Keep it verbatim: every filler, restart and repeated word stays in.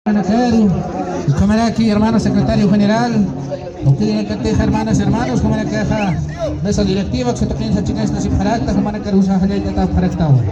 Jumanakaru, ukhamaraki hermano secretario general, ukhamaraki hermanas, hermanos, jumanakaxa mesa directiva, kusataqin sachinasta sipxarakta, jumanakaru saxallaytata apxaraktawan.